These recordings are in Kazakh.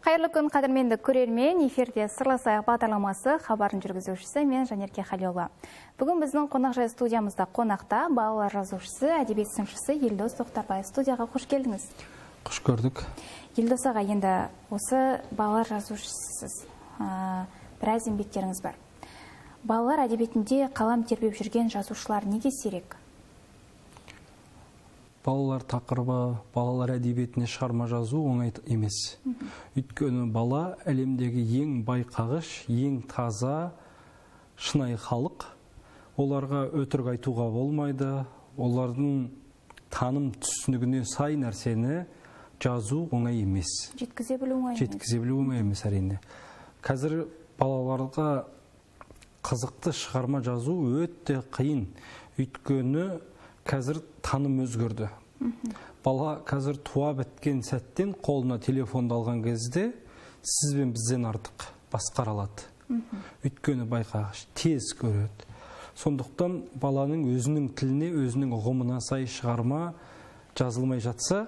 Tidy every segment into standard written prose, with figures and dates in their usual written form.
Қайырлы күн, қадірменді көрермен, эфирде Сырласайық бағдарламасы, хабарын жүргізушісі мен Жанерке Халиола. Бүгін біздің қонақжай студиямызда қонақта балалар жазушысы, әдебиет сыншысы Елдос Тоқтарбаев. Студияға қош келдіңіз. Қош көрдік. Елдос аға, енді осы балалар жазушысыз, біраз еңбектеріңіз бар. Балалар әдебиетінде қалам тербеп жүрген жазушылар неге сирек? Балалар тақырыбы, балалар әдебиетіне шығарма жазу оңай емес. Өйткені бала әлемдегі ең байқағыш, ең таза, шынайы халық. Оларға өтірік айтуға болмайды. Олардың таным түсінігіне сай нәрсені жазу оңай емес. Жеткізе білу оңай емес. Жеткізе білу оңай емес, әрине. Қазір балаларға қызықты шығарма жазу өте қиын. Өйткені қазір таным өзгерді. Бала қазір туа біткен сәттен қолына телефонды алған кезде сіз бен бізден артық басқара алады. Өйткені байқағыш, тез көреді. Сондықтан баланың өзінің тіліне, өзінің ұғымына сай шығарма жазылмай жатса,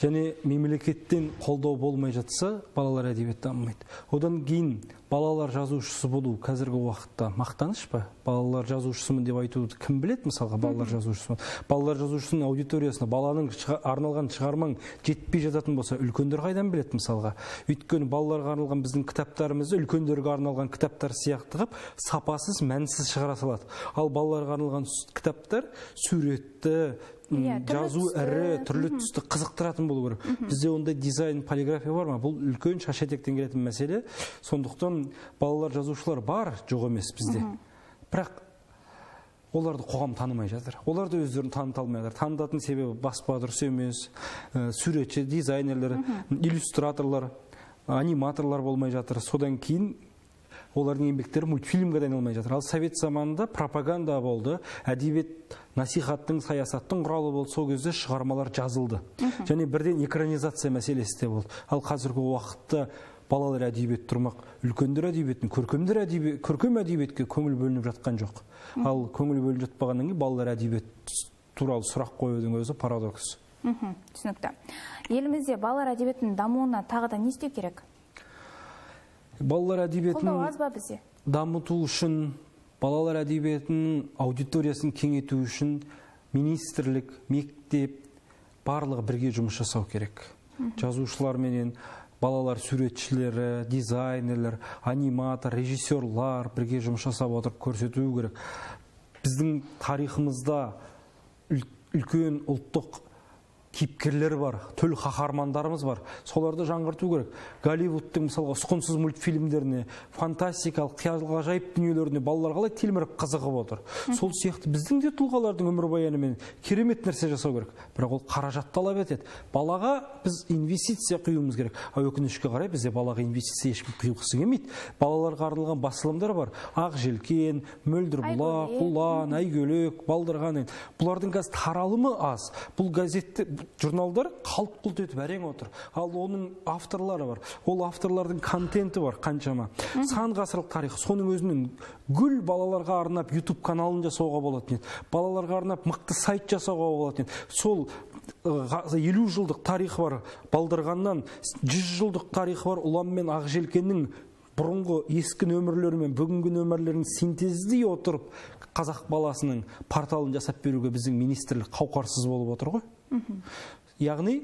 және мемлекеттен қолдау болмай жатса, балалар әдебиеті дамымайды. Одан кейін балалар жазушысы болу қазіргі уақытта мақтаныш па? Балалар жазушысымын деп айтуды кім біледі, мысалға, балалар жазушысымын. Балалар жазушысының аудиториясына баланың арналған шығармаң жетпей жататын болса, үлкендер қайдан біледі, мысалға? Өйткені балаларға арналған біздің кітаптарымызды үлкендерге арналған кітаптар сияқты қылып, сапасыз, мәнсіз шығара салады. Ал балаларға арналған кітаптар суретті, жазу ірі, түрлі түсті қызықтыратын болу керек. Бізде ондай дизайн, полиграфия бар ма? Бұл үлкен шаш етектен келетін мәселе. Сондықтан балалар жазушылар бар, жоқ емес бізде. Бірақ оларды қоғам танымай жатыр. Оларды өздерін таныта алмай жатыр. Танытатын себебі баспа дұрыс емес, суретші, дизайнерлер, иллюстраторлар, аниматорлар болмай жатыр. Содан кейін олардың еңбектері мультфильмге айналмай жатыр. Ал совет заманында пропаганда болды, әдебиет насихаттың, саясаттың құралы болды. Сол кезде шығармалар жазылды. Және бірден экранизация мәселесі де болды. Ал қазіргі уақытта балалар әдебиет тұрмақ, үлкендер әдебиетін, көркем әдебиетке көңіл бөлініп жатқан жоқ. Ал көңіл бөлініп жатпағаннан кейін балалар әдебиет туралы сұрақ қоюдың өзі парадокс. Түсінікті. Елімізде балалар әдебиетінің дамуына тағы да не істеу керек? Балалар әдебиетін дамыту үшін, балалар әдебиетінің аудиториясын кеңейту үшін министрлік, мектеп барлығы бірге жұмыс жасау керек. Жазушылар менен балалар суретшілері, дизайнерлер, аниматор, режиссерлар бірге жұмыс жасап отырып көрсету керек. Біздің тарихымызда үлкен ұлттық кейіпкерлер бар, төл қаһармандарымыз бар. Соларды жаңғырту керек. Голливудтың мысалға ұсқынсыз мультфильмдеріне, фантастикалық, қиял-ғажайып дүниелеріне балалар қалай телміріп қызығып отыр. Сол сияқты біздің де тұлғалардың өмірбаянымен керемет нәрсе жасау керек. Бірақ ол қаражат талап етеді. Балаға біз инвестиция құюымыз керек. Ал өкінішке қарай бізде балаға инвестиция ешкім құйғысы келмейді. Балаларға арналған басылымдар бар. Ақ желкен, Мөлдір бұлақ, Ұлан, Айгөлек, Балдырған. Бұлардың қазір таралымы аз. Бұл газетті журналдар қалт-құлт етіп әрең отыр. Ал оның авторлары бар. Ол авторлардың контенті бар қаншама. Сан ғасырлық тарих. Соның өзінің гүл балаларға арнап YouTube каналын жасауға болатын еді. Балаларға арнап мықты сайт жасауға болатын еді. Сол 50 жылдық тарихы бар Балдырғаннан, 100 жылдық тарихы бар Ұлан мен Ақжелкеннің бұрынғы ескі нөмірлері мен бүгінгі нөмірлерін синтездей отырып қазақ баласының порталын жасап беруге біздің министрлік қауқарсыз болып отыр ғой. Яғни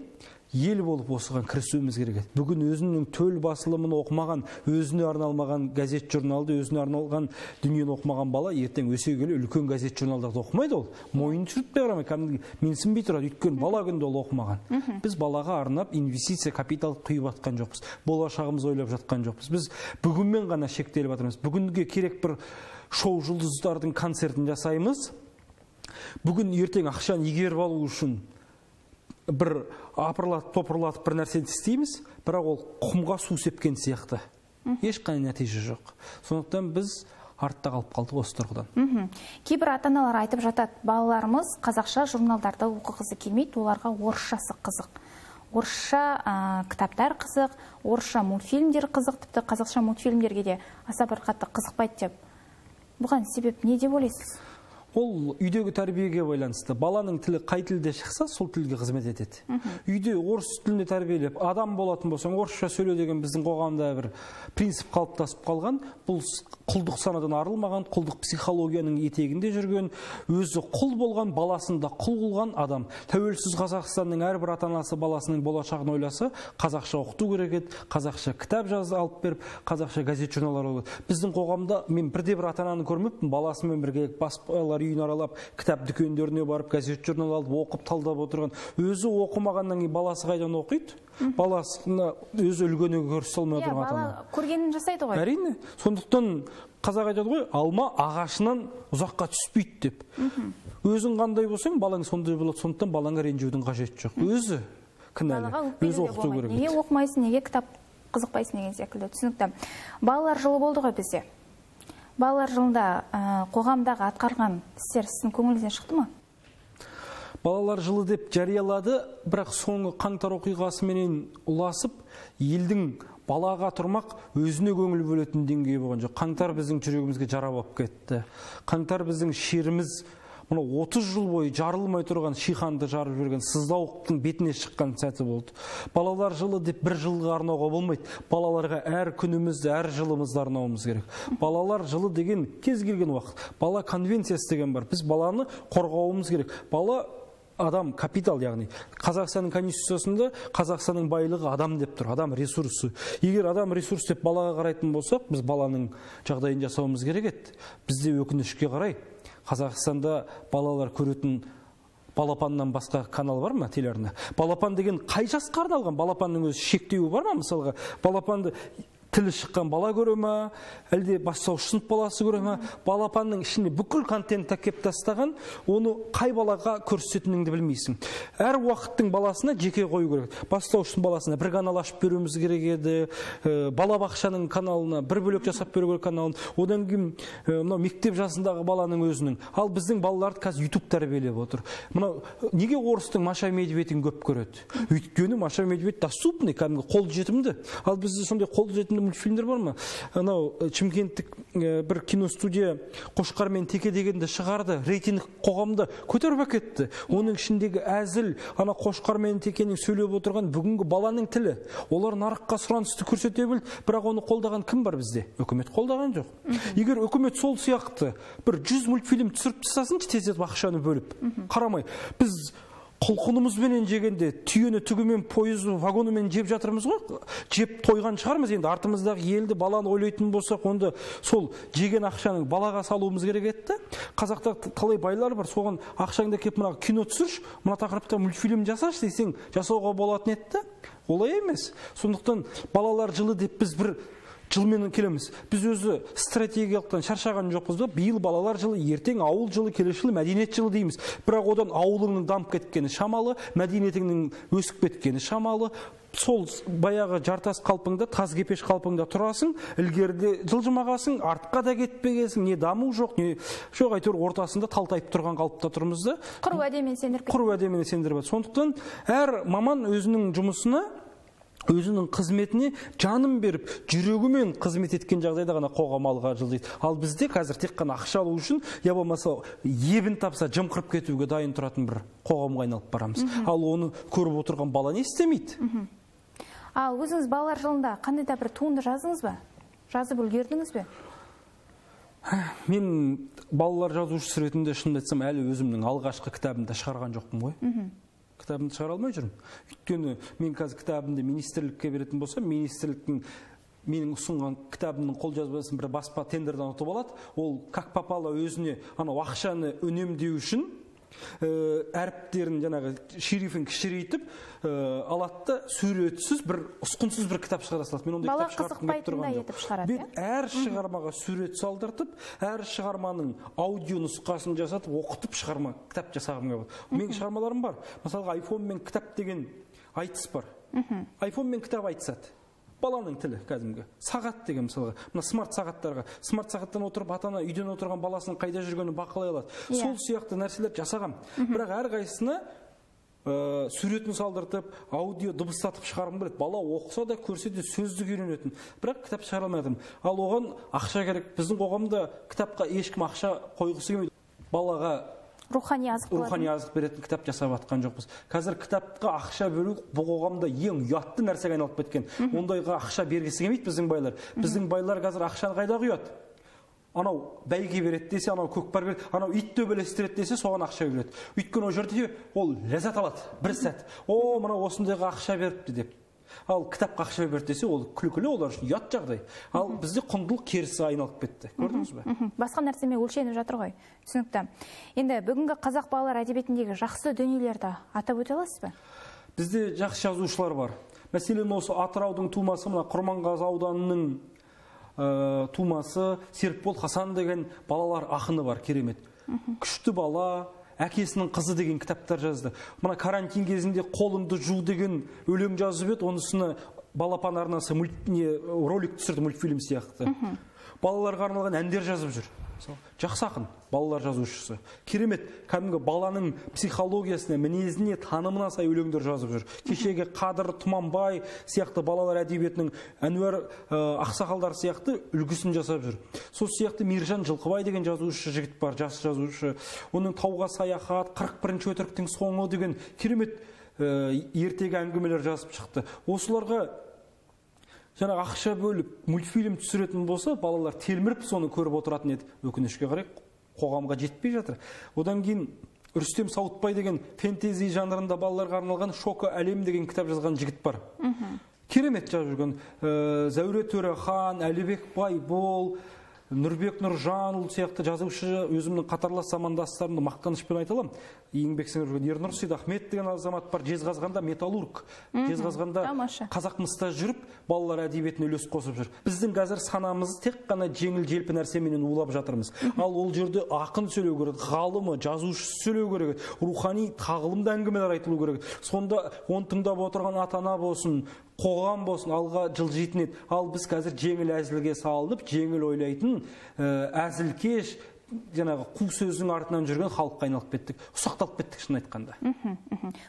ел болып осыған кірісуіміз керек еді. Бүгін өзінің төл басылымын оқымаған, өзіне арналмаған газет журналды, өзіне арналған дүниені оқымаған бала ертең өсе келе үлкен газет журналдарды оқымайды ол. Мойнын шүртпей қарамай, кәдімгі менсінбей тұрады. Өйткені бала күнде ол оқымаған. Біз балаға арнап инвестиция капитал құйып жатқан жоқпыз. Болашағымызды ойлап жатқан жоқпыз. Біз бүгінмен ғана шектеліп жатырмыз. Бүгінге керек бір шоу жұлдыздардың концертін жасаймыз. Бүгін ертең ақшаны игеріп алу үшін бір апырлатып, топырлатып бір нәрсені істейміз, бірақ ол құмға су сепкен сияқты. Ешқандай нәтиже жоқ. Сондықтан біз артта қалып қалдық осы тұрғыдан. Кейбір ата-аналар айтып жатады, балаларымыз қазақша журналдарды оқығысы келмейді, оларға орысшасы қызық. Орысша кітаптар қызық, орысша мультфильмдер қызық, тіпті қазақша мультфильмдерге де аса бір қатты қызықпайды деп. Бұған себеп не деп ойлайсыз? Ол үйдегі тәрбиеге байланысты. Баланың тілі қай тілде шықса, сол тілге қызмет етеді. Үйде орыс тілінде тәрбиелеп, адам болатын болсаң, орысша сөйле деген біздің қоғамда бір принцип қалыптасып қалған. Бұл құлдық санадан арылмаған, құлдық психологияның етегінде жүрген, өзі құл болған, баласын да құл қылған адам. Тәуелсіз Қазақстанның әрбір ата-анасы баласының болашағын ойласа, қазақша оқыту керек еді, қазақша кітап жазып алып беріп, қазақша газет журналдар алып. Біздің қоғамда мен бірде-бір ата-ананы көрмеппін, баласымен бірге баспалар үйін аралап, кітап дүкендеріне барып, газет журнал алып, оқып, талдап отырған. Өзі оқымағаннан кейін баласы қайдан оқиды? Баласына өзі үлгіні көрсете алмай отырған ата-ана. Бала көргенін жасайды ғой. Әрине. Сондықтан қазақ айтады ғой, алма ағашынан ұзаққа түспейді деп. Өзің қандай болсаң, балаң сондай болады. Сондықтан балаңа ренжудің қажеті жоқ. Өзі кінәлі. Өзі оқыту керек. Неге оқымайсың, неге кітап қызықпайсың деген секілді. Түсінікті. Балалар жылы болды ғой бізде. Балалар жылында қоғамдағы атқарған істер сіздің көңіліңізден шықты ма? Балалар жылы деп жариялады, бірақ соңы қаңтар оқиғасыменен ұласып, елдің балаға тұрмақ өзіне көңіл бөлетін деңгейі болған жоқ. Қаңтар біздің жүрегімізге жара болып кетті. Қаңтар біздің шеріміз, мына 30 жыл бойы жарылмай тұрған шиқанды жарып жүрген сыздауықтың бетіне шыққан сәті болды. Балалар жылы деп бір жылға арнауға болмайды. Балаларға әр күнімізді, әр жылымызды арнауымыз керек. Балалар жылы деген кез келген уақыт. Бала конвенциясы деген бар. Біз баланы қорғауымыз керек. Бала адам капитал, яғни Қазақстанның конституциясында Қазақстанның байлығы адам деп тұр, адам ресурсы. Егер адам ресурс деп балаға қарайтын болсақ, біз баланың жағдайын жасауымыз керек еді. Бізде өкінішке қарай Қазақстанда балалар көретін Балапаннан басқа канал бар ма телеарна? Балапан деген қай жасқа арналған? Балапанның өзі шектеуі бар ма? Мысалға, балапанды тілі шыққан бала көре ма, әлде бастауыш сынып баласы көре ма? Балапанның ішіне бүкіл контент әкеп тастаған, оны қай балаға көрсететініңді білмейсің. Әр уақыттың баласына жеке қою керек. Бастауыш сынып баласына бір канал ашып беруіміз керек еді, балабақшаның каналына бір бөлек жасап беру керек каналын. Одан кейін мынау мектеп жасындағы баланың өзінің. Ал біздің балаларды қазір YouTube тәрбиелеп отыр. Мынау неге орыстың Маша Медведін көп көреді? Өйткені Маша Медведь доступный, кәдімгі қолжетімді. Ал бізде сондай қолжетімді мультфильмдер бар ма? Анау шымкенттік бір киностудия Қошқар мен Теке дегенді шығарды, рейтинг қоғамды көтеріп әкетті. Оның ішіндегі әзіл, ана Қошқар мен Текенің сөйлеп отырған бүгінгі баланың тілі. Олар нарыққа сұранысты көрсете білді, бірақ оны қолдаған кім бар бізде? Үкімет қолдаған жоқ. Егер үкімет сол сияқты бір 100 мультфильм түсіріп тастасыншы, тездетіп ақшаны бөліп, қарамай. Біз құлқынымызбенен жегенде түйені түгімен пойыз вагонымен жеп жатырмыз ғой. Жеп тойған шығармыз енді артымыздағы елді, баланы ойлайтын болсақ, онда сол жеген ақшаны балаға салуымыз керек еді. Қазақта талай байлар бар, соған ақшаңды әкеп мына кино түсірші, мына тақырыпта мультфильм жасашы десең, жасауға болатын еді. Олай емес. Сондықтан балалар жылы деп біз бір жылмен келеміз. Біз өзі стратегиялықтан шаршаған жоқпыз ба? Биыл балалар жылы, ертең ауыл жылы, келесі жылы мәдениет жылы дейміз. Бірақ одан ауылыңның дамып кеткені шамалы, мәдениетіңнің өсіп кеткені шамалы. Сол баяғы жартас қалпыңда, таз кепеш қалпыңда тұрасың, ілгеріде жылжымағасың, артқа да кетпегенсің, не даму жоқ, не жоқ, әйтеуір ортасында талтайып тұрған қалыпта тұрмыз да. Құр уәдемен сендіріп. Құр уәдемен сендіріп. Сондықтан әр маман өзінің жұмысына, өзінің қызметіне жанын беріп, жүрегімен қызмет еткен жағдайда ғана қоғам алға жылжиды. Ал бізде қазір тек қана ақша алу үшін, я болмаса ебін тапса жымқырып кетуге дайын тұратын бір қоғамға айналып барамыз. Ал оны көріп отырған бала не істемейді? Ал өзіңіз балалар жылында қандай да бір туынды жаздыңыз ба? Жазып үлгердіңіз бе? Мен балалар жазушысы ретінде шынымды айтсам, әлі өзімнің алғашқы кітабымды шығарған жоқпын ғой. Кітабымды шығара алмай жүрмін. Өйткені мен қазір кітабымды министрлікке беретін болсам, министрліктің менің ұсынған кітабымның қолжазбасын бір баспа тендерден ұтып алады. Ол как попало өзіне анау ақшаны үнемдеу үшін әріптерін жаңағы шрифін кішірейтіп алады да суретсіз бір ұсқынсыз бір кітап шығара салады. Мен ондай кітап шығарғым келіп тұрған жоқ. Мен әр шығармаға сурет салдыртып, әр шығарманың аудио нұсқасын жасатып, оқытып шығарма кітап жасағым келіп отыр. Менің шығармаларым бар. Мысалға, айфон мен кітап деген айтыс бар. Айфон мен кітап айтысады. Баланың тілі кәдімгі. Сағат деген мысалға, мына смарт сағаттарға, смарт сағаттан отырып ата-ана үйден отырған баласының қайда жүргенін бақылай алады. Сол сияқты нәрселер жасағам. Бірақ әрқайсысына суретін салдыртып, аудио дыбыстатып шығарғым келеді. Бала оқыса да, көрсе де сөздік үйренетін. Бірақ кітап шығара алмай жатырмын. Ал оған ақша керек. Біздің қоғамда кітапқа ешкім ақша қойғысы келмейді. Балаға рухани азық, рухани азық беретін кітап жасап жатқан жоқпыз. Қазір кітапқа ақша бөлу бұл қоғамда ең ұятты нәрсеге айналып кеткен. Ондайға ақша бергісі келмейді біздің байлар. Біздің байлар қазір ақшаны қайда құяды? Анау бәйге береді десе, анау көкпар береді, анау ит төбелестіреді десе, соған ақша береді. Өйткені ол жерде ол ләззат алады бір сәт. О, мынау осындайға ақша беріпті деп. Ал кітапқа ақша берді десе, ол күлкілі, олар үшін ұят жағдай. Ал бізде құндылық керісі айналып кетті. Көрдіңіз бе? Басқа нәрсемен өлшеніп жатыр ғой. Түсінікті. Енді бүгінгі қазақ балалар әдебиетіндегі жақсы дүниелерді атап өте аласыз ба? Бізде жақсы жазушылар бар. Мәселен, осы Атыраудың тумасы, мына Құрманғазы ауданының тумасы Серікбол Хасан деген балалар ақыны бар, керемет. Күшті бала, әкесінің қызы деген кітаптар жазды. Мына карантин кезінде қолыңды жу деген өлең жазып еді, онысыны Балапан арнасы ролик түсірді, мультфильм сияқты. Балаларға арналған әндер жазып жүр. Жақсы ақын, балалар жазушысы. Керемет, кәдімгі баланың психологиясына, мінезіне, танымына сай өлеңдер жазып жүр. Кешегі Қадыр Тұманбай сияқты балалар әдебиетінің Әнуар Ақсақалдар сияқты үлгісін жасап жүр. Сол сияқты Миржан Жылқыбай деген жазушы жігіт бар, жас жазушы. Оның Тауға саяхат, 41-ші өтіріктің соңы деген керемет ертегі әңгімелер жазып шықты. Осыларға жаңағы ақша бөліп мультфильм түсіретін болса, балалар телміріп соны көріп отыратын еді. Өкінішке қарай қоғамға жетпей жатыр. Одан кейін Рүстем Сауытбай деген фэнтези жанрында балаларға арналған Шоко әлем деген кітап жазған жігіт бар. Керемет жазып жүрген. Зәуре Төрехан, Әлібек Байбол, Нұрбек Нұржанұлы сияқты жазушы өзімнің қатарлас замандастарымды мақтанышпен айта аламын. Еңбек сіңіріп жүрген Ернұр Сейдахмет деген азамат бар, Жезқазғанда металлург, Жезқазғанда Қазақмыста жүріп балалар әдебиетіне үлес қосып жүр. Біздің қазір санамыз тек қана жеңіл желпі нәрсеменен улап жатырмыз. Ал ол жерде ақын сөйлеу керек, ғалымы, жазушысы сөйлеу керек, рухани тағылымды әңгімелер айтылу керек. Сонда оны тыңдап отырған ата-ана болсын, қоғам болсын алға жылжитын еді. Ал біз қазір жеңіл әзілге салынып, жеңіл ойлайтын, әзілкеш, жаңағы қу сөздің артынан жүрген халыққа айналып кеттік. Ұсақталып кеттік шын айтқанда.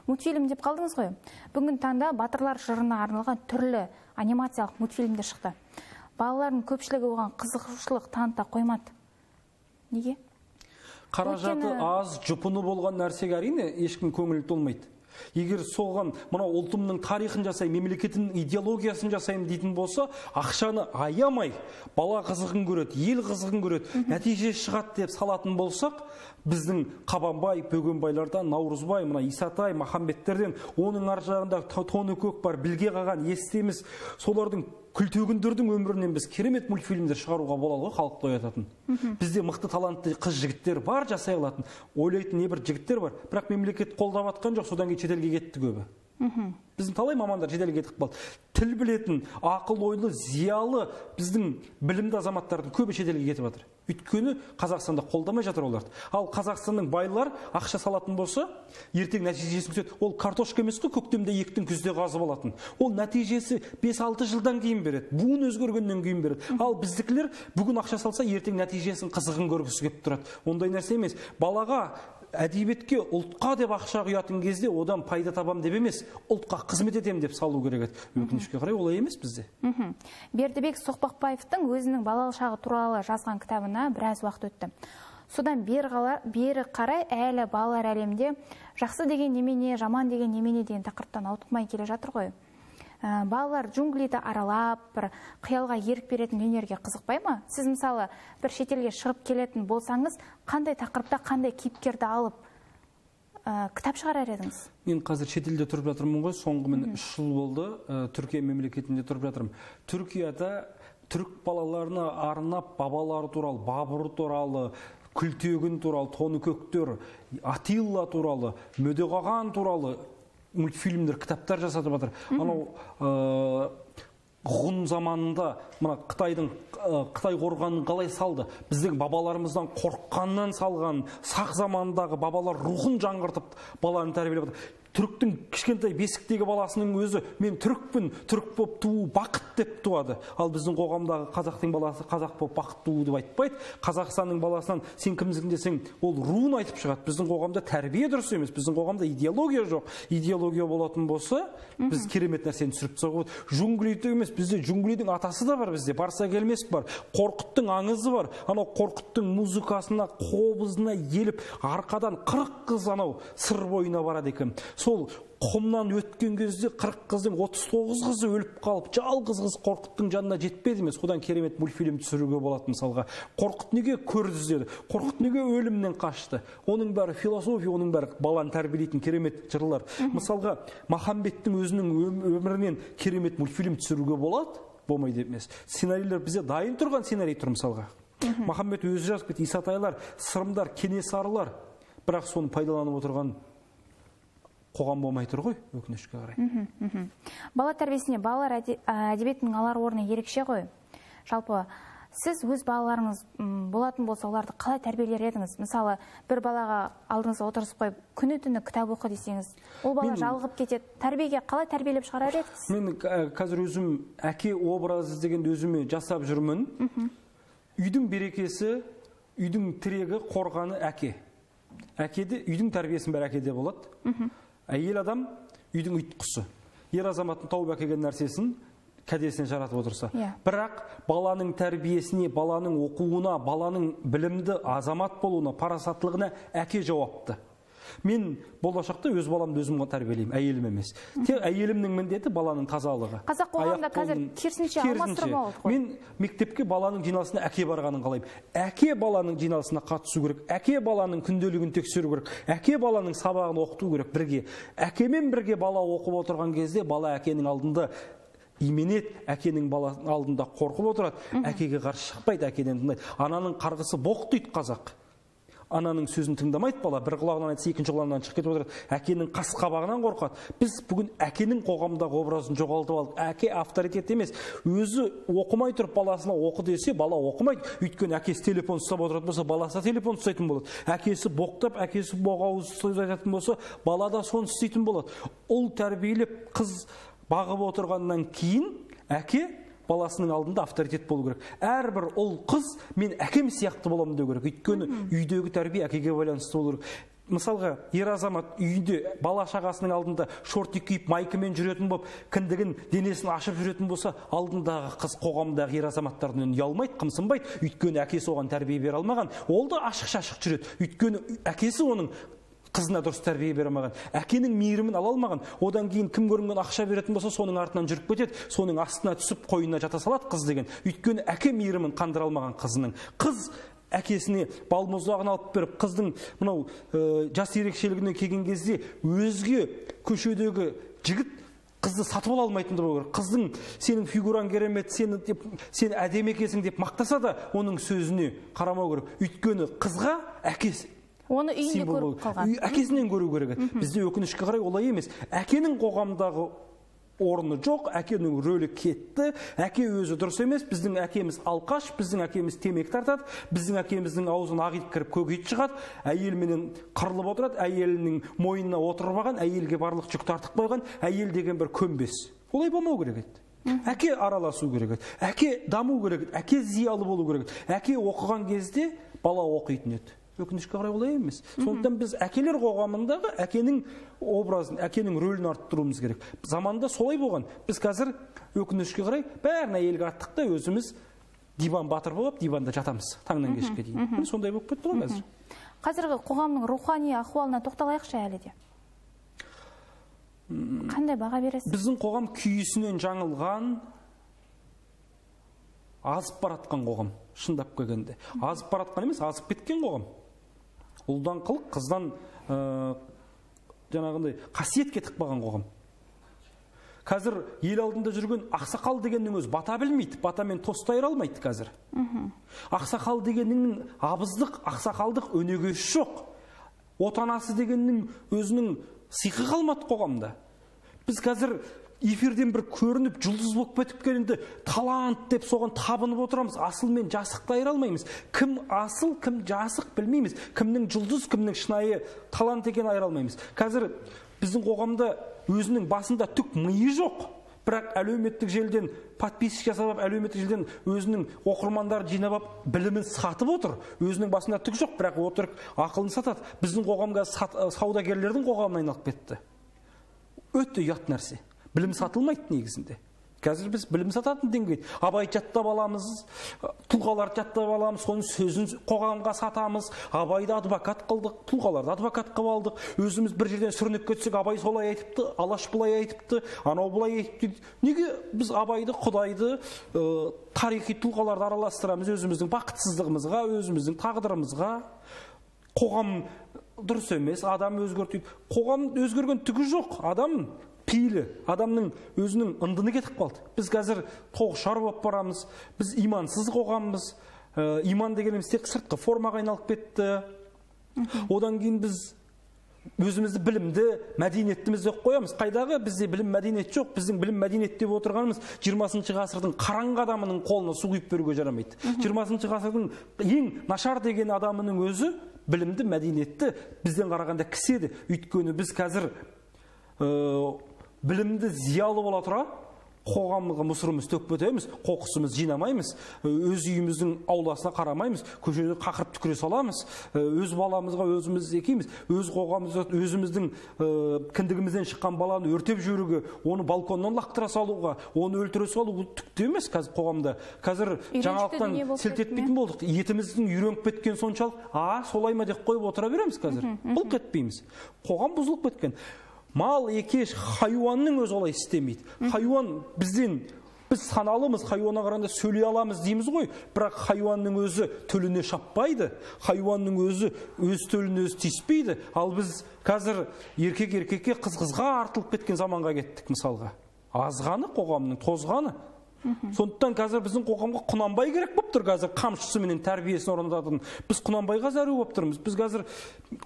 Мультфильм деп қалдыңыз ғой. Бүгінгі таңда батырлар жырына арналған түрлі анимациялық мультфильмдер шықты. Балалардың көпшілігі оған қызығушылық таныта қоймады. Неге? Қаражаты аз, жұпыны болған нәрсеге әрине ешкім көңілі толмайды. Егер соған мынау ұлтымның тарихын жасаймын, мемлекеттің идеологиясын жасаймын дейтін болса, ақшаны аямай бала қызығын көреді, ел қызығын көреді, нәтиже шығады деп салатын болсақ, біздің Қабанбай, Бөгенбайлардан, Наурызбай, мына Исатай, Махамбеттерден, оның ар жағында Тоныкөк бар, Білге Қаған, Естеміз, солардың күлтегіндердің өмірінен біз керемет мультфильмдер шығаруға болады ғой, халықты оятатын. Бізде мықты талантты қыз жігіттер бар, жасай алатын, ойлайтын небір жігіттер бар, бірақ мемлекет қолдап атқан жоқ, содан кейін шетелге кетті көбі. Біздің талай мамандар шетелге кетіп қалды. Тіл білетін, ақыл ойлы, зиялы біздің білімді азаматтардың көбі шетелге кетіп жатыр. Өйткені Қазақстанда қолдамай жатыр оларды. Ал Қазақстанның байлар ақша салатын болса, ертең нәтижесін күтеді. Ол картошка емес қой, көктемде ектің, күзде қазып алатын. Ол нәтижесі 5-6 жылдан кейін береді, буын өзгергеннен кейін береді. Ал біздікілер бүгін ақша салса, ертең нәтижесін, қызығын көргісі келіп тұрады. Ондай нәрсе емес. Балаға, әдебиетке, ұлтқа деп ақша құятын кезде одан пайда табам деп емес, ұлтқа қызмет етем деп салу керек еді. Өкінішке қарай олай емес бізде. Бердібек Соқпақбаевтың өзінің балалық шағы туралы жазған кітабына біраз уақыт өтті. Содан бері қарай әлі балалар әлемінде жақсы деген немене, жаман деген немене деген тақырыптан ауытқымай келе жатыр ғой. Балалар джунглиді аралап, бір қиялға ерік беретін дүниелерге қызықпай ма? Сіз мысалы бір шетелге шығып келетін болсаңыз, қандай тақырыпта қандай кейіпкерді алып кітап шығарар едіңіз? Мен қазір шетелде тұрып жатырмын ғой, соңғы міне 3 жыл болды, Түркия мемлекетінде тұрып жатырмын. Түркияда түрік балаларына арнап бабалары туралы, Бабур туралы, Күлтегін туралы, Тоныкөктер, Атилла туралы, Мөде Қаған туралы мультфильмдер, кітаптар жасатып жатыр. Анау ғұн заманында мына Қытайдың Қытай қорғанын қалай салды? Біздің бабаларымыздан қорыққаннан салған, сақ заманындағы бабалар рухын жаңғыртып баланы тәрбиелеп жатыр. Түріктің кішкентай бесіктегі баласының өзі мен түрікпін, түрік болып туу бақыт деп туады. Ал біздің қоғамдағы қазақтың баласы қазақ болып бақыт туу деп айтпайды. Қазақстанның баласынан сен кімсің десең, ол руын айтып шығады. Біздің қоғамда тәрбие дұрыс емес, біздің қоғамда идеология жоқ. Идеология болатын болса, біз керемет нәрсені түсіріп тастауға болады. Джунглиді емес, бізде джунглидің атасы да бар, бізде Барса келмес бар, Қорқыттың аңызы бар. Анау Қорқыттың музыкасына, қобызына еліп, арқадан 40 қыз анау Сыр бойына барады екен. Сол құмнан өткен кезде 40 қыздың 39 қызы өліп қалып, жалғыз қыз Қорқыттың жанына жетпеді емес. Одан керемет мультфильм түсіруге болады мысалға. Қорқыт неге көрді іздеді? Қорқыт неге өлімнен қашты? Оның бәрі философия, оның бәрі баланы тәрбиелейтін керемет жырлар. Мысалға, Махамбеттің өзінің өмірінен керемет мультфильм түсіруге болады, болмайды емес. Сценарийлер бізде дайын тұрған сценарий тұр мысалға. Махамбет өзі жазып кетті, Исатайлар, Сырымдар, Кенесарылар. Бірақ соны пайдаланып отырған қоғам болмай тұр ғой, өкінішке қарай. Бала тәрбиесіне балалар әдебиетінің алар орны ерекше ғой. Жалпы, сіз өз балаларыңыз болатын болса, оларды қалай тәрбиелер едіңіз? Мысалы, бір балаға алдыңызға отырғызып қойып, күні-түні кітап оқы десеңіз, ол бала жалығып кетеді. Тәрбиеге қалай тәрбиелеп шығарар едіңіз? Мен қазір өзім әке образы дегенді өзіме жасап жүрмін. Үйдің берекесі, үйдің тірегі, қорғаны әке. Әкеде, үйдің тәрбиесінің бәрі әкеде болады. Әйел адам үйдің ұйтқысы. Ер азаматтың тауып әкелген нәрсесін кәдесіне жаратып отырса. Бірақ баланың тәрбиесіне, баланың оқуына, баланың білімді азамат болуына, парасаттылығына әке жауапты. Мен болашақта өз баламды өзім тәрбиелеймін, әйелім емес. Тек әйелімнің міндеті баланың тазалығы. Қазақ қоғамында қазір керісінше алмастырма болды ғой. Мен мектепке баланың жиналысына әке барғанын қалаймын. Әке баланың жиналысына қатысу керек, әке баланың күнделігін тексеру керек, әке баланың сабағын оқыту керек бірге. Әкемен бірге бала оқып отырған кезде бала әкенің алдында именеді, әкенің баласының алдында қорқып отырады, әкеге қарсы шықпайды, әкеден тыңдайды. Ананың қарғысы боқ дейді қазақ. Ананың сөзін тыңдамайды бала, бір құлағынан айтса, екінші құлағынан шығып кетіп отырады. Әкенің қас қабағынан қорқады. Біз бүгін әкенің қоғамдағы образын жоғалтып алдық. Әке авторитет емес. Өзі оқымай тұрып баласына оқы десе, бала оқымайды. Өйткені әкесі телефон ұстап отыратын болса, баласы телефон ұстайтын болады. Әкесі боқтап, әкесі боғауыз сөз айтатын болса, бала да соны істейтін болады. Ұл тәрбиелеп, қыз бағып отырғаннан кейін әке баласының алдында авторитет болу керек. Әрбір ұл қыз мен әкем сияқты боламын деу керек. Өйткені үйдегі тәрбие әкеге байланысты болу керек. Мысалға, ер азамат үйінде бала шағасының алдында шортик киіп, майкамен жүретін болып, кіндігін, денесін ашып жүретін болса, алдындағы қыз қоғамдағы ер азаматтардан ұялмайды, қымсынбайды. Өйткені әкесі оған тәрбие бере алмаған. Ол да ашық-шашық жүреді. Өйткені әкесі оның қызына дұрыс тәрбие бере алмаған, әкенің мейірімін ала алмаған. Одан кейін кім көрінген ақша беретін болса, соның артынан жүріп кетеді, соның астына түсіп қойнына жата салады қыз деген. Өйткені әке мейірімін қандыра алмаған қызының. Қыз әкесіне балмұздағын алып беріп, қыздың мынау жас ерекшелігіне келген кезде өзге көшедегі жігіт қызды сатып ала алмайтын болу керек. Қыздың сенің фигураң керемет, сен әдемі екенсің деп мақтаса да, оның сөзіне қарамау керек. Өйткені қызға әкесі оны үйінде көріп қалған. Әкесінен көру керек. Бізде өкінішке қарай олай емес. Әкенің қоғамдағы орны жоқ, әкенің рөлі кетті, әке өзі дұрыс емес, біздің әкеміз алқаш, біздің әкеміз темекі тартады, біздің әкеміздің аузына ақ ит кіріп көк ит шығады, әйелменен қырылып отырады, әйелінің мойнына отырып алған, әйелге барлық жүк тартып қойған, әйел деген бір көнбес. Олай болмау керек еді. Әке араласу керек еді, әке даму керек еді, әке зиялы болу керек еді. Әке оқыған кезде бала оқитын еді. Өкінішке қарай олай емес. Сондықтан біз әкелер қоғамындағы әкенің образын, әкенің рөлін арттыруымыз керек. Заманда солай болған. Біз қазір өкінішке қарай бәрін әйелге арттық та өзіміз диван батыр болып, диванда жатамыз таңнан кешке дейін. Міне сондай болып кетті ғой қазір. Қазіргі қоғамның рухани ахуалына тоқталайықшы әлі де. Қандай баға бересіз? Біздің қоғам күйісінен жаңылған, азып баратқан қоғам, шындап келгенде. Азып баратқан емес, азып кеткен қоғам. Ұлдан қылық, қыздан жаңағындай қасиет кетіп қалған қоғам. Қазір ел алдында жүрген ақсақал дегеннің өзі бата білмейді, батамен тосты айыра алмайды қазір. Ақсақал дегеннің абыздық, ақсақалдық өнегесі жоқ. Отанасы дегеннің өзінің сиқы қалмады қоғамда. Біз қазір эфирден бір көрініп, жұлдыз болып кетіп келгенде талант деп соған табынып отырамыз. Асыл мен жасықты айыра алмаймыз. Кім асыл, кім жасық білмейміз. Кімнің жұлдыз, кімнің шынайы талант екенін айыра алмаймыз. Қазір Біздің қоғамда өзінің басында түк миы жоқ, бірақ әлеуметтік желіден подписчик жасап, әлеуметтік желіден өзінің оқырмандарын жинап алып, білімін сатып отыр. Өзінің басында түк жоқ, бірақ отырып ақылын сатады. Біздің қоғамға саудагерлердің қоғамына айналып кетті. Өте ұят нәрсе. Білім сатылмайды негізінде. Қазір біз білім сататын деңгей. Абай жаттап аламыз, тұлғаларды жаттап аламыз, соның сөзін қоғамға сатамыз. Абайды адвокат қылдық, тұлғаларды адвокат қылып алдық. Өзіміз бір жерден сүрініп кетсек, Абай солай айтыпты, Алаш былай айтыпты, анау былай айтыпты. Неге біз Абайды, Құдайды, тарихи тұлғаларды араластырамыз өзіміздің бақытсыздығымызға, өзіміздің тағдырымызға? Қоғам дұрыс емес, адам өзгертеді. Қоғам өзгерген түгі жоқ, адам пейілі, адамның өзінің ындыны кетіп қалды. Біз қазір тоғышар болып барамыз, біз имансыз қоғамбыз. Иман дегеніміз тек сыртқы формаға айналып кетті. Одан кейін біз өзімізді білімді, мәдениеттіміз деп қоямыз. Қайдағы бізде білім мәдениет жоқ. Біздің білім мәдениет деп отырғанымыз 20 ғасырдың қараңғы адамының қолына су құйып беруге жарамайды. 20 ғасырдың ең нашар деген адамының өзі білімді, мәдениетті бізден қарағанда кісі еді. Өйткені біз қазір білімді зиялы бола тұра қоғамға мысырымыз төкіп өтеміз, қоқысымыз жинамаймыз, өз үйіміздің ауласына қарамаймыз, көшеде қақырып түкіре саламыз, өз баламызға өзіміз екейміз, өз қоғамымызға өзіміздің кіндігімізден шыққан баланы өртеп жіберуге, оны балконнан лақтыра салуға, оны өлтіре салу бұл түк те емес қазір қоғамда. Қазір жаңалықтан селт етпейтін болдық. Етіміздің үйреніп кеткен соншалық, а солай ма деп қойып отыра береміз қазір. Былқ етпейміз. Қоғам бұзылып кеткен. Мал екеш хайуанның өзі олай істемейді. Хайуан бізден, біз саналымыз, хайуанға қарағанда сөйлей аламыз дейміз ғой, бірақ хайуанның өзі төліне шаппайды, хайуанның өзі өз төліне өзі тиіспейді. Ал біз қазір еркек еркекке, қыз қызға артылып кеткен заманға кеттік мысалға. Азғаны қоғамның, тозғаны. Сондықтан қазір біздің қоғамға Құнанбай керек болып тұр, қазір қамшысыменен тәрбиесін орнататын. Біз Құнанбайға зәру болып тұрмыз. Біз қазір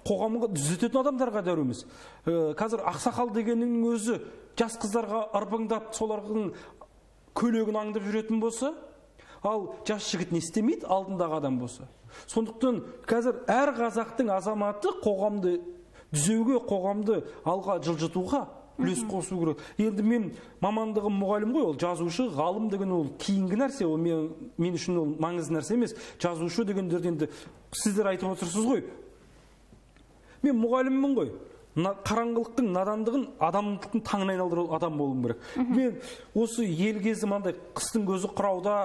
қоғамға түзететін адамдарға зәруміз. Қазір ақсақал дегеннің өзі жас қыздарға ырбыңдап, солардың көйлегін аңдып жүретін болса, ал жас жігіт не істемейді, алдындағы адам болса. Сондықтан қазір әр қазақтың азаматы қоғамды түзеуге, қоғамды алға жылжытуға үлес қосу керек. Енді мен мамандығым мұғалім ғой, ол жазушы, ғалым деген ол кейінгі нәрсе, ол мен үшін ол маңызды нәрсе емес. Жазушы дегендерді енді сіздер айтып отырсыз ғой. Мен мұғаліммін ғой. Қараңғылықтың, надандығын, адамдықтың таңына айналдыру адам болуым керек. Мен осы ел кезі мынандай қыстың көзі құрауда,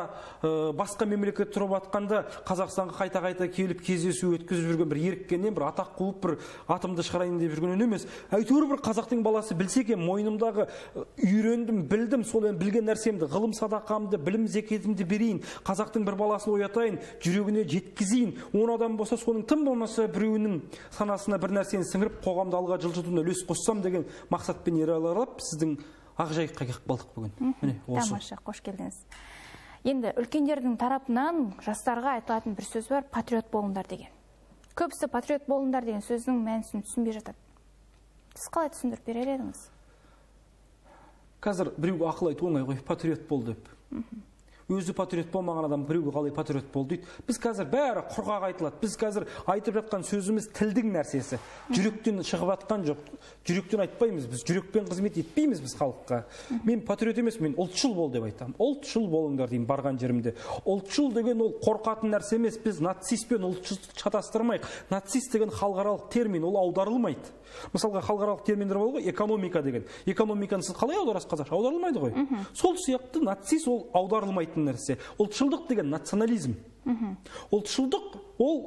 басқа мемлекет тұрып атқанда Қазақстанға қайта-қайта келіп кездесу өткізіп жүрген бір еріккеннен бір атақ қуып бір атымды шығарайын деп жүрген емес. Әйтеуір бір қазақтың баласы білсе екен, мойнымдағы үйрендім, білдім, сол енді білген нәрсемді, ғылым садақамды, білім зекетімді берейін, қазақтың бір баласын оятайын, жүрегіне жеткізейін. 10 адам болса, соның тым болмаса біреуінің санасына бір нәрсені сіңіріп, қоғамды алға жылжытуына үлес қоссам деген мақсатпен ераларып, сіздің Ақжайыққа келіп қалдық бүгін. Міне осы. Тамаша, қош келдіңіз. Енді үлкендердің тарапынан жастарға айтылатын бір сөз бар, патриот болыңдар деген. Көбісі патриот болыңдар деген сөздің мәнісін түсінбей жатады. Сіз қалай түсіндіріп берер едіңіз? Қазір біреуге ақыл айту оңай ғой, патриот бол деп. Өзі патриот болмаған адам біреуге қалай патриот бол дейді. Біз қазір бәрі құрғақ айтылады. Біз қазір айтып жатқан сөзіміз тілдің нәрсесі. Жүректен шығып жатқан жоқ. Жүректен айтпаймыз біз, жүрекпен қызмет етпейміз біз халыққа. Мен патриот емес, мен ұлтшыл бол деп айтамын. Ұлтшыл болыңдар деймін барған жерімде. Ұлтшыл деген ол қорқатын нәрсе емес. Біз нацист пен ұлтшылды шатастырмайық. Нацист деген халықаралық термин, ол аударылмайды. Мысалға халықаралық терминдер бар ғой, экономика деген. Экономиканы сіз қалай аударасыз қазақша? Аударылмайды ғой. Сол сияқты нацист ол аударылмайтын нәрсе. Ұлтшылдық деген национализм. Ұлтшылдық ол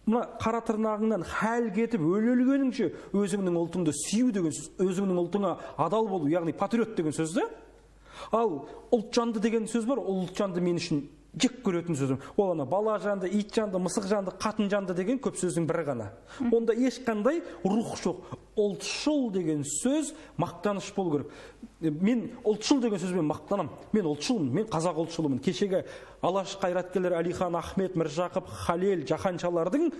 мына қара тырнағыңнан хәл кетіп өле-өлгеніңше өзіңнің ұлтыңды сүю деген сөз, өзіңнің ұлтыңа адал болу, яғни патриот деген сөз де. Ал ұлтжанды деген сөз бар, ұлтжанды мен үшін жек көретін сөзім. Ол ана бала жанды, ит жанды, мысық жанды, қатын жанды деген көп сөздің бірі ғана. Онда ешқандай рух жоқ. Ұлтшыл деген сөз мақтаныш болу керек. Мен ұлтшыл деген сөзбен мақтанам. Мен ұлтшылмын, мен қазақ ұлтшылымын. Кешегі Алаш қайраткерлері Әлихан, Ахмет, Міржақып, Халел, Жаһаншалардың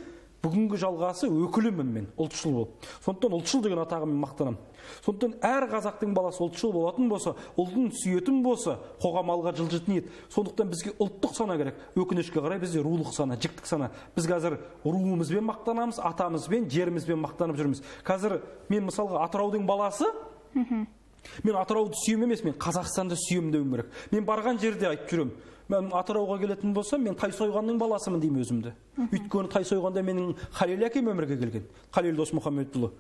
бүгінгі жалғасы, өкілімін мен, ұлтшыл болып. Сондықтан ұлтшыл деген атағыммен мақтанамын. Сондықтан әр қазақтың баласы ұлтшыл болатын болса, ұлтын сүйетін болса, қоғам алға жылжитын еді. Сондықтан бізге ұлттық сана керек. Өкінішке қарай бізде рулық сана, жіктік сана. Біз қазір руымызбен мақтанамыз, атамызбен, жерімізбен мақтанып жүрміз. Қазір мен мысалға Атыраудың баласы, мен Атырауды сүйем емес, мен Қазақстанды сүйем деуім керек. Мен барған жерде айтып жүремін. Мен Атырауға келетін болсам, мен Тайсойғанның баласымын деймін өзімді. Өйткені Тайсойғанда менің Халел әкем өмірге келген, Халел Досмұхамедұлы.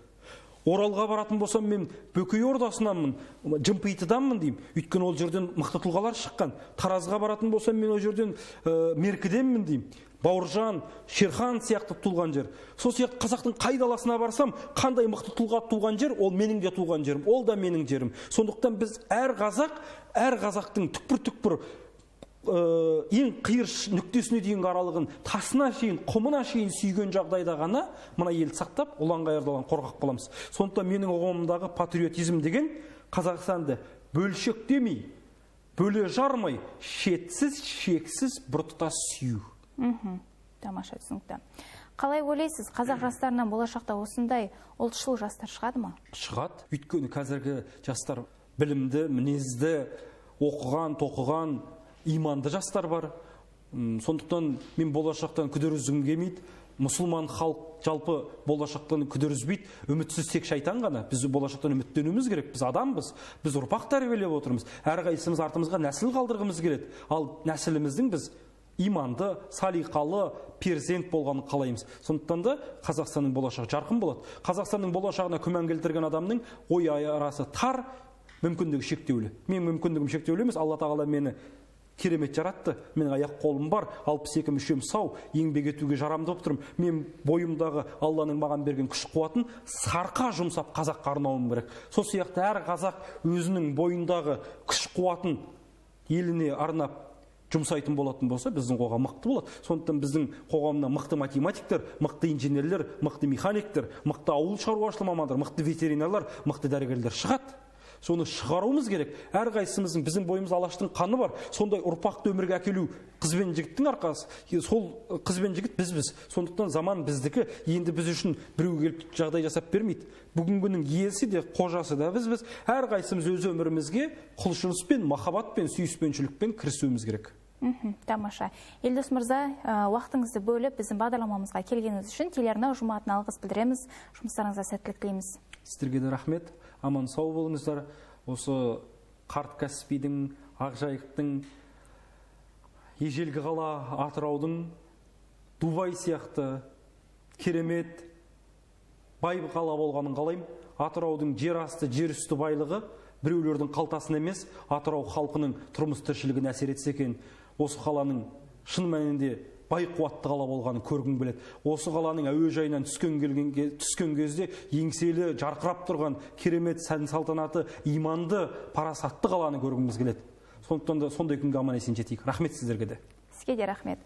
Оралға баратын болсам, мен Бөкей ордасынанмын, Жымпитыданмын деймін. Өйткені ол жерден мықты тұлғалар шыққан. Таразға баратын болсам, мен ол жерден Меркіденмін деймін. Бауыржан, Шерхан сияқты туған жер. Сол сияқты қазақтың қай даласына барсам, қандай мықты тұлға туған жер, ол менің де туған жерім, ол да менің жерім. Сондықтан біз әр қазақ, әр қазақтың түкпір-түкпір ең қиыр нүктесіне дейінгі аралығын тасына шейін, құмына шейін сүйген жағдайда ғана мына елді сақтап, ұланғайыр даланы қорғап қаламыз. Сондықтан менің ұғымымдағы патриотизм деген Қазақстанды бөлшектемей, бөле жармай, шетсіз, шексіз біртұтас сүю. Тамаша, түсінікті. Қалай ойлайсыз, қазақ жастарынан болашақта осындай ұлтшыл жастар шығады ма? Шығады. Өйткені қазіргі жастар білімді, мінезді, оқыған, тоқыған, иманды жастар бар. Сондықтан мен болашақтан күдер үзгім келмейді. Мұсылман халық жалпы болашақтан күдер үзбейді. Үмітсіз тек шайтан ғана. Біз болашақтан үміттенуіміз керек. Біз адамбыз. Біз ұрпақ тәрбиелеп отырмыз. Әрқайсымыз артымызға нәсіл қалдырғымыз келеді. Ал нәсіліміздің біз иманды, салиқалы перзент болғанын қалаймыз. Сондықтан да Қазақстанның болашағы жарқын болады. Қазақстанның болашағына күмән келтірген адамның ой арасы тар, мүмкіндігі шектеулі. Менің мүмкіндігім шектеулі емес. Алла тағала мені керемет жаратты. Менің аяқ қолым бар, 62 мүшем сау, еңбек етуге жарамды болып тұрмын. Мен бойымдағы Алланың маған берген күш қуатын сарқа жұмсап қазаққа арнауым керек. Сол сияқты әр қазақ өзінің бойындағы күш қуатын еліне арнап жұмсайтын болатын болса, біздің қоғам мықты болады. Сондықтан біздің қоғамда мықты математиктер, мықты инженерлер, мықты механиктер, мықты ауыл шаруашылығы мамандар, мықты ветеринарлар, мықты дәрігерлер шығады. Соны шығаруымыз керек. Әрқайсымыздың, біздің бойымызда алаштың қаны бар. Сондай ұрпақты өмірге әкелу қыз бен жігіттің арқасы. Сол қыз бен жігіт бізбіз. Сондықтан заман біздікі. Енді біз үшін біреу келіп жағдай жасап бермейді. Бүгінгінің иесі де, қожасы да бізбіз. Әрқайсымыз өз өмірімізге құлшыныспен, махаббатпен, сүйіспеншілікпен кірісуіміз керек. Тамаша. Елдос мырза, уақытыңызды бөліп біздің бағдарламамызға келгеніңіз үшін телеарна ұжымы атынан алғыс білдіреміз. Жұмыстарыңызға сәттілік тілейміз. Сіздерге де рахмет. Аман сау болыңыздар. Осы қарт Каспийдің, Ақжайықтың, ежелгі қала Атыраудың Дубай сияқты керемет бай қала болғанын қалаймын. Атыраудың жер асты, жер үсті байлығы біреулердің қалтасына емес, Атырау халқының тұрмыс тіршілігіне әсер етсе екен. Осы қаланың шын мәнінде бай қуатты қала болғанын көргім келеді. Осы қаланың әуежайынан түскен кезде еңселі жарқырап тұрған керемет сән салтанаты, иманды, парасатты қаланы көргіміз келеді. Сондықтан да сондай күнге аман есен жетейік. Рахмет сіздерге де. Сізге де рахмет.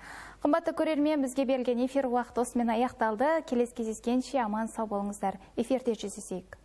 Қымбатты көрермен, бізге берілген эфир уақыты осымен аяқталды. Келесі кездескенше аман сау болыңыздар. Эфирде жүздесейік.